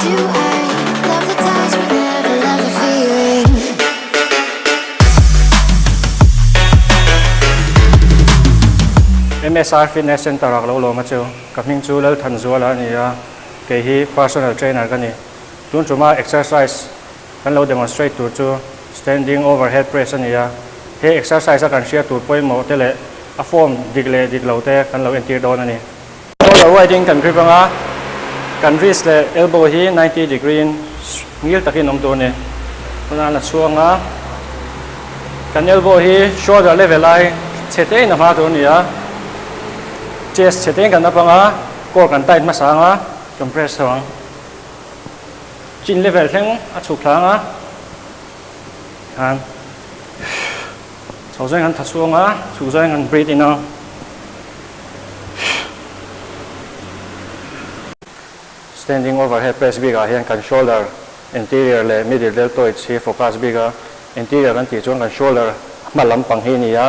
you. I love the touch, but never love the feeling. MSR Fitness Centre ah ka lo lawm a chu. Ka hming chu Lalthanzuala a ni a, kei hi personal trainer ka ni. Tun tuma exercise kan lo demonstrate tur chu standing overhead press a ni a, he exercise a kan hriat tur pawimawh te leh a form dik leh dik lo te kan lo entir dawn a ni. Shoulder wide in kan grip anga, kan wrist leh elbow hi 90 degree in ngil takin awm tur a ni. Tunah la chhuang a, kan elbow hi shoulder level ai chhe te in a hma tur a ni a, chest chhe te in kan up anga, core kan tight hmasa anga, compress tho ang. Chin level thleng a chhuk thla anga, khan chho zawng in kan tha chhuang a, chhuk zawng in kan breathe in a. Standing overhead press bik ah hian kan shoulder anterior leh middle deltoids hi focus bik a, anterior kan tih chuan kan shoulder hma lampang hi a ni a,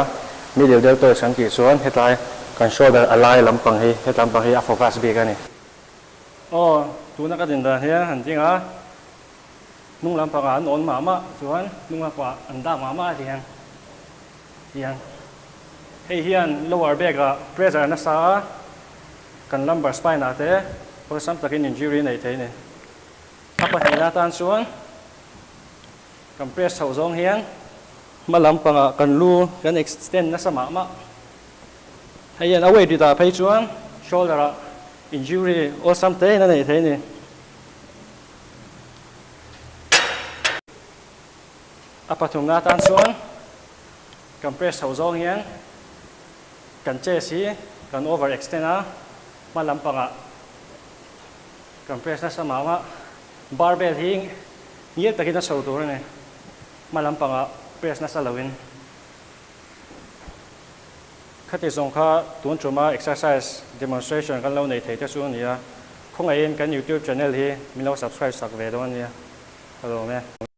middle deltoids kan tih chuan hetlai kan shoulder a lai lampang hi hetlam pang hi a focus bik a ni. Aw, tuna ka din dan hian han ding a, hnung lampangah an awn mah mah chuan hnung lampangah an dak mah mah a ti hian hian hei hian lower back ah pressure nasa a, kan lumbar spine ah te awlsam takin injury nei thei a ni. A pahnihna atan chuan kan press chhoh zawng hian hma lampangah kan lu kan extend nasa mah mah. Hei hian a weight rit ah phei chuan shoulder ah injury awlsam te in a neih thei a ni. A pathumna atan chuan kan press chhoh zawng hian kan chest hi kan over extend a, hma lampangah kan press nasa mah mah. Barbell hi ngil takin a chho tur a ni, hma lampangah press nasa loin. Khati zawng kha tun tuma exercise demonstration kan lo nei thei te chu a ni a, khawngaihin kan YouTube channel hi min lo subscribe sak ve dawn a nia, ka lawm e.